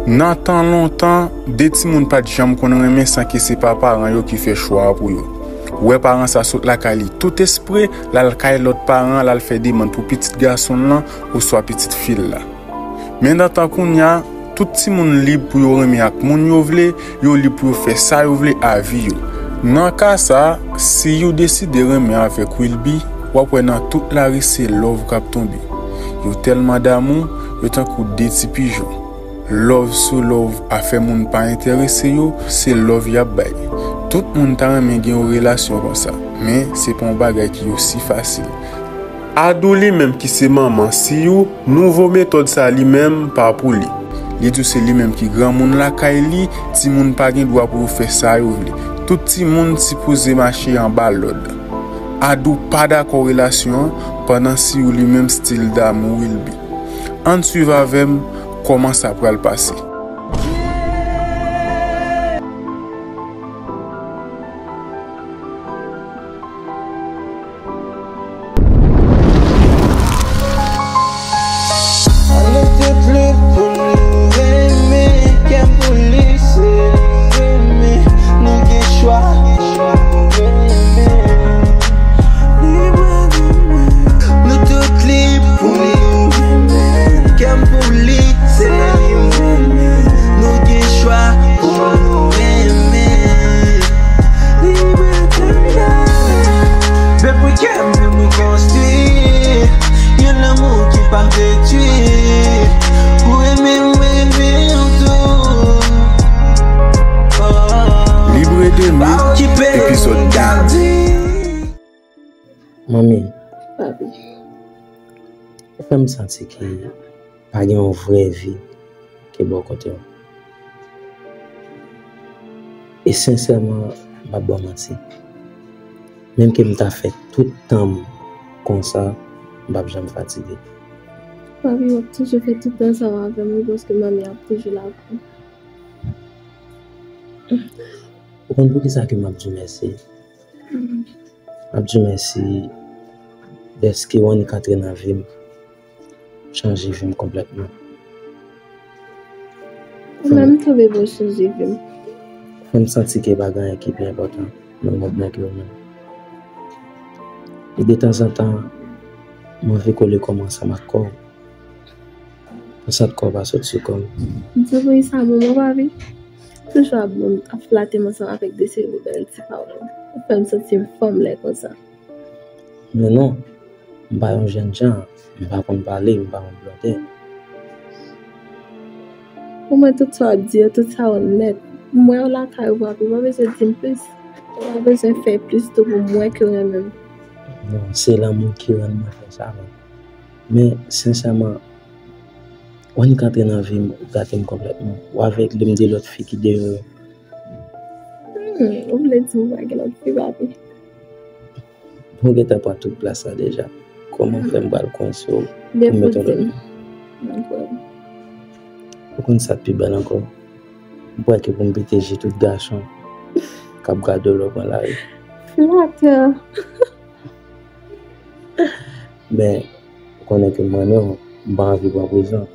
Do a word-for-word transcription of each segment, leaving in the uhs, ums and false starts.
Nan tan lontan, de timoun pa t janm konn renmen san ke se pa paran yo ki fè chwa a pou yo. Ou wè paran sa sot lakay li tout espre, l al kay lòt paran, l al fè demann pou pitit gason l lan oswa pitit fi l la. Men nan tan kounye a, tout timoun lib pou yo renmen ak moun yo vle, yo lib pou yo fè sa yo vle a vi yo. Nan ka sa a, si yo deside renmen avèk Wilby, w ap wè nan tout lari se love k ap tonbe. Yo tèlman damou, yo tankou de ti pijon. Love sou love, afè moun pa enterese yo, se love y ap bay. Tout moun ta renmen gen yon relasyon konsa, men se pa yon bagay ki osi fasil. Adou li menm ki se manman Siyou, nouvo metòd sa li menm pa pou li. Li di w se li menm ki granmoun lakay li, timoun pa gen dwa pou yo fè sa yo vle. Tout timoun sipoze mache anba lòd. Adou pa dakò relasyon an, pandan Siyou li menm still damou Wilby. Ann swiv avè m kòman sa pral pase. Ann nou tout lib pou nou renmen, kè m pou li se li renmen, nou gen chwa pou nou renmen. Nou tout lib pou nou renmen, kè m pou li se li renmen, nou gen chwa pou nou renmen. Libète m bay. Bebe, pou kè m pou nou konstwi yon lanmou ki p ap detwi. Ou renmen m, mwen renmen w tou. Libre de nou, epizòd de. Manmi, papi, ou fè m santi ke pa gen yon vrè vi ke bò kote w. E sensèman, m p ap ba w manti. Menm ke m ta fè tout tan m konsa, m p ap janm fatige. Papi, w ap toujou fè tout tan sa w avè m, wi, paske manmi ap toujou la pou ou. Ou konn poukisa ke m ap di w mèsi? M ap di w mèsi dèske w annik antre nan vi m, chanje vi m konplètman. Ou menm tou, bebe, w chanje vi m. Fè m santi ke pa gen anyen ki pi enpòtan nan mond nan ke ou menm. E detanzantan, m anvi kole kò m ansanm ak kò w. Pou sant kò pa sot sou kò m. M di w wi, sa bon, mon papi. Toujou ap bon, ap flate m ansanm avèk de seri de bèl ti pawòl. Ou fè m santi m fanm lè konsa. Men non, m pa yon jènjan, m pa konn pale, m pa yon blòdè. Pou mwen, tout sa w ap di yo, tout sa onèt. M wè w lakay ou, papi, ou pa bezwen di m plis. Ou pa bezwen fè plis tou pou m wè ke w renmen m. Non, se lanmou ki rann mwen fè sa, men. Men, sensèman, w annik antre nan vi m, ou gate m konplètman. Ou avèk lim de lòt fi ki deyò yo. Hmm, ou vle di m pa gen lòt fi, papi? Ou gentan pran tout plas la deja. Kòman fè m pral konn sou ou pou m met yon lòt fi? Ou konn sa k pi bèl ankò? M kwè ke pou m pete je tout gason k ap gade w lè w pran lari. Flatè. Men, ou konnen ke m renmen w, m pa anvi pran prezan.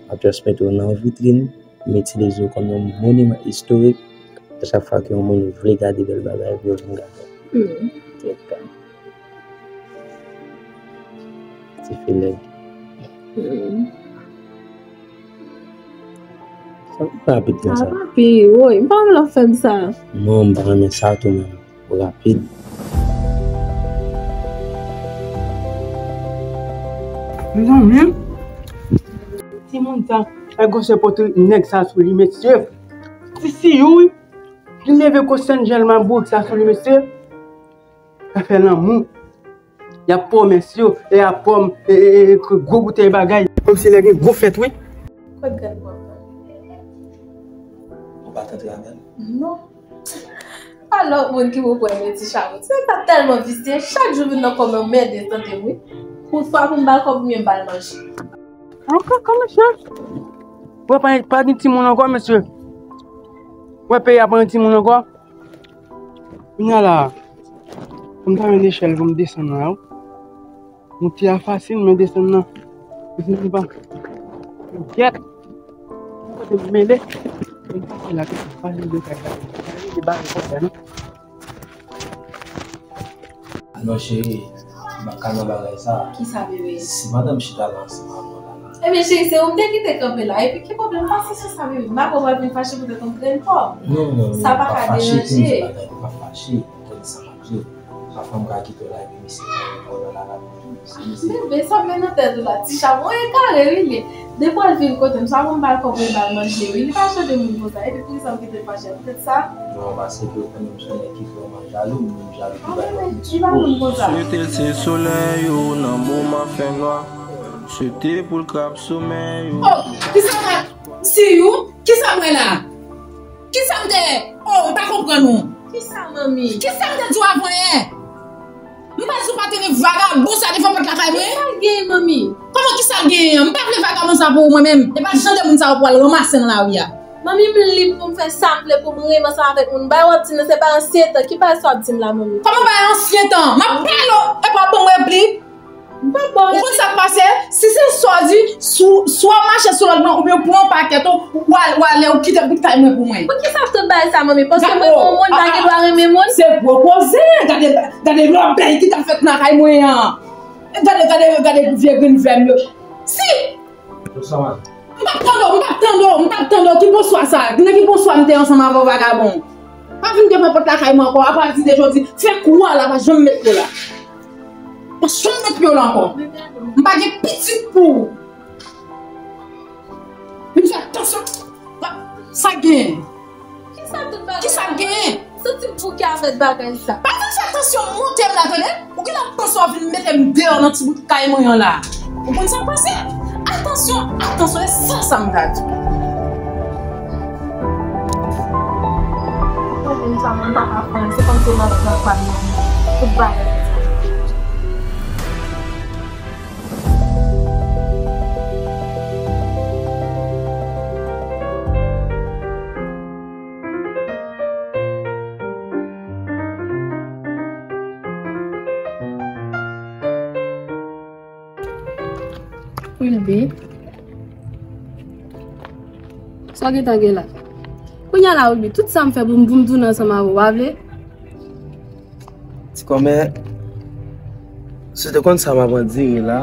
M ap just mete w nan yon vitrin, m itilize w kòm yon moniman istorik. A chak fwa ke yon moun vle gade bèl bagay, pou yo vin gade. Hmm, trè byen. Ti fi lèd. Hmm. Sa rapid konsa. Sa rapid, woy. M pa renmen lè w fè m sa. Non, m pa renmen sa tou menm. Rapid. Mezanmi, timoun sa, e gwosè pòtre nèg sa sou li, mesye. Ti Siyou, wi. Li leve gwosè jèl mabourik sa sou li, mesye. Y ap fè lanmou. Y ap pwomès yo, e y ap pwom-, e, e, e, gwo boutèy bagay. Kòmsi lè gen gwo fèt, wi. Kot gad w ap pale? Ou pa t antre avè l? Non. Pa lòt moun ki pou pran men ti chabon. Ti nèg la tèlman visye, chak jou vin nan kò m, mède tande m wi. Pou swa pou m ba l kòb oubyen m ba l manje. An kaka, mesye. Wè pa, pa gen timoun ankò, mesye. Wè peyi a pa gen timoun ankò. Kounya la, pou m ta jwenn echèl pou m desann nan, wi. Monte a fasil, men desann nan, desann nan pa. Gyèt. Mele. Mwen pa la ke pa li de kay la. Li ba li konsa non. Ah non, cheri, m pa ka nan bagay sa. Kisa, bebe? Si madanm chita la ansanm avè w la, la. Ebyen, cheri, se ou m te kite kanpe la. Epi ki pwoblèm? Pase sou sa, bebe. M pa kwè w pral vin fache poutèt yon grenn kòb. Non, non, non, sa pa ka deranje. M pa fache, m pa fache. Tande sa m ap di w. Pafwa m ka kite w la, epi misye fè yon kòb nan laval. Bebe, sa m gen nan tèt ou la, ti chat mwen e kare wi li. Depi w al vin kote m, swa pou m ba l kòb mwen ba l manje wi. Li pa jan de moun konsa. Epi poukisa m kite l fache a poutèt sa? Non, paske ou konnen m se yon nèg ki vrèman jalou, m menm jalou ki bay lòt moun ti kou. Swete l se solèy ou nan moman fènwa. Swete pou l krab somèy ou. Oh, kisa sa? Si ou, kisa mwen la? Kisa m te? Oh, m pa konprann ou. Kisa, manmi? Kisa m te di w avan yè? M pa di w pa tene vagabon sa devan pòt lakay mwen? Kisa l genyen, manmi? Kòman kisa l genyen an? M pa vle vagabon sa pou ou mwen menm. E pa jan de moun sa yo pou al ranmase nan lari a. Manmi, m lib pou m fè sa m vle, pou m renmen ansanm avèk moun. Bagay w ap di m nan, se bagay ansyen tan. Ki bagay sa w ap di m la, manmi? Kòman bagay ansyen tan? M ap pale w, e pa ban m replik. M pa ba w. Ou konn sa k pase? Si se sa w di, si w, si w ap mache sou lòt mwen, oubyen w pran pakèt ou, w al, w ale, ou kite bout kay mwen pou mwen. Poukisa tout bagay sa, manmi? Paske mwen renmen yon moun, m pa gen dwa renmen moun? Se gwo koze. Gade, gade lòbèy ki ta fèt nan kay mwen an. Gade, gade, gade vye grenn vèm yo. Si! Bonswa, madanm. M p ap tande w, m p ap tande w, m p ap tande w. Ki bonswa sa? Nan ki bonswa m te ansanm avè w, vagabon? Pa vin devan pòt lakay mwen ankò. Apati de jodi, fè kou a la, pa janm met pye w la. Pa janm met pye w la ankò. M pa gen pitit pou ou. Vin fè atansyon. Sa gen? Kisa tout bagay? Kisa gen? Santi m bouke avèk bagay sa. Pa vin fè atansyon, monte m la, tande? Ou genlè panse w ap vin mete m deyò nan ti bout kay mwen an la. Ou konn sa k pase? Atansyon, atansyon, e sa sa m ta di. Pwoblèm sa mwen pa ka fè, se kòmsi m ap pran pa m nan tout bagay sa. Wilby. Sa w gentan gen la? Kounye a la, Wilby, tout sa m fè pou m, pou m tounen ansanm avè w, w pa vle? Ti kòmè, si w te konn sa m ap andire la,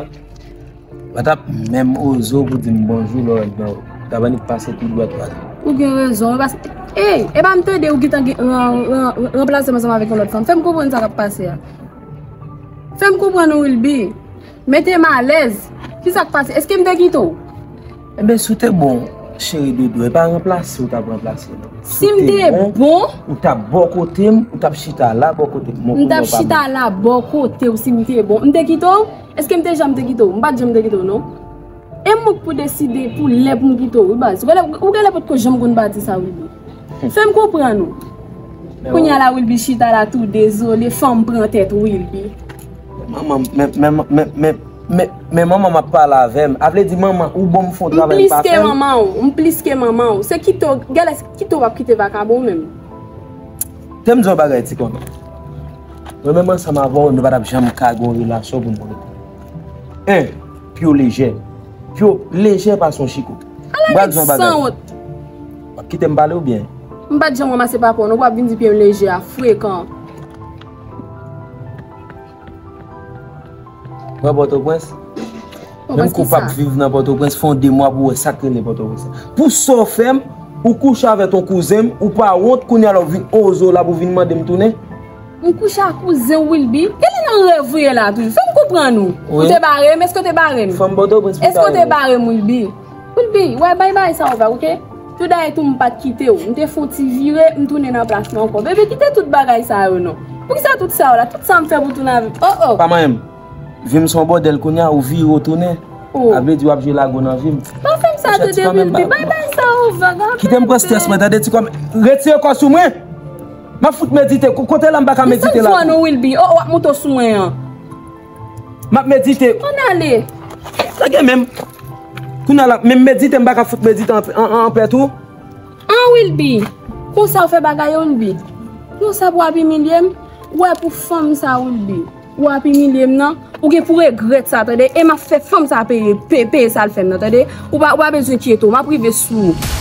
pa t ap menm oze w pou di m bonjou lè w wè m nan wout. Ou t ap annik pase tou dwat pale. Ou gen rezon, wi, paske, ey, e pa m tande ou gentan gen, ran-, ran-, ranplase m ansanm avèk yon lòt fanm. Fè m konprann sa k ap pase a. Fè m konprann ou, Wilby. Mete m alèz. Kisa k pase? Èske m te kite w? Enben, si w te bon, cheri doudou, e pa ranplase w t ap ranplase, non. Si m te bon, ou t ap bò kote m, ou t ap chita la bò kote m. M t ap chita la bò kote w si m te bon. M te kite w? Èske m te janm te kite w? M pa t janm te kite w, non. E m k pou deside pou lè pou m kite w, wi, baz. Ou genlè, ou genlè potko janm konn pati sa, Wilby. Fè m konprann ou. Kounye a la, Wilby chita la tou dezole, fò m pran tèt Wilby. Manman, men, men, men, men, men, men manman m ap pale avè m. A vle di manman, ou ban m fon travay m pa fè l. M plis ke manman w, m plis ke manman w. Se kite w, genlè se kite w ap kite vakabon menm. Te m di yon bagay, ti kòmè. Mwen menm ansanm avè w, nou pa t ap janm ka gen yon relasyon pou nou rete. En, pye w lejè. Pye w lejè pase yon chiko. M pral di yon bagay. Sanwont. W ap kite m pale oubyen? M pa t janm ranmase pa kò w, non, w ap vin di pye m lejè a, frekan. Pran Pòtoprens. Menm ke w p ap viv nan Pòtoprens, fè yon de mwa pou w wè sa k rele Pòtoprens. Pou sa w fè m, ou kouche avèk yon kouzen m, ou pa wont, kounye a la w vin oze w la pou w vin mande m tounen. M kouche ak kouzen w, Wilby? Genlè nan rèv ou ye la toujou. Fè m konprann ou. Ou te bare m? Èske w te bare m? Èske w te bare m, Wilby? Wilby, wè, bay bagay sa yo vag, oke? Tou dayè tou m pa t kite w. M te fè yon ti vire, m tounen nan plas mwen ankò. Bebe, kite tout bagay sa yo, non. Poukisa tout sa yo la? Tout sa m fè pou tounen avè w. Oh, oh. Pa manyen m. Vi m se yon bòdèl kounye a, ou vire w tounen. Oh. A vle di w ap jwe lago nan vi m. Pa fè m sa, tande, Wilby. Bay bagay sa yo vag. Kite m pran strès mwen, tande, ti kòmè. Retire kò sou mwen. M ap fout medite. Ko-, kote la m pa ka medite la? Desann sou an non, Wilby. Oh, oh, w ap monte sou mwen an. M ap medite. Ann ale. Sa gen menm. Kounye a la, menm medite, m pa ka fout medite an, an, an, anpè tou. An, Wilby. Konsa w fè bagay yo, Wilby. Konsa pou w ap imilye m. Ou wè pou fanm sa, Wilby. Ou ap imilye m nan. Ou gen pou regrèt sa, tande. E m ap fè fanm sa peye, pe-, peye sa l fè m nan, tande. Ou pa, ou pa bezwen enkyete w. M ap rive sou ou.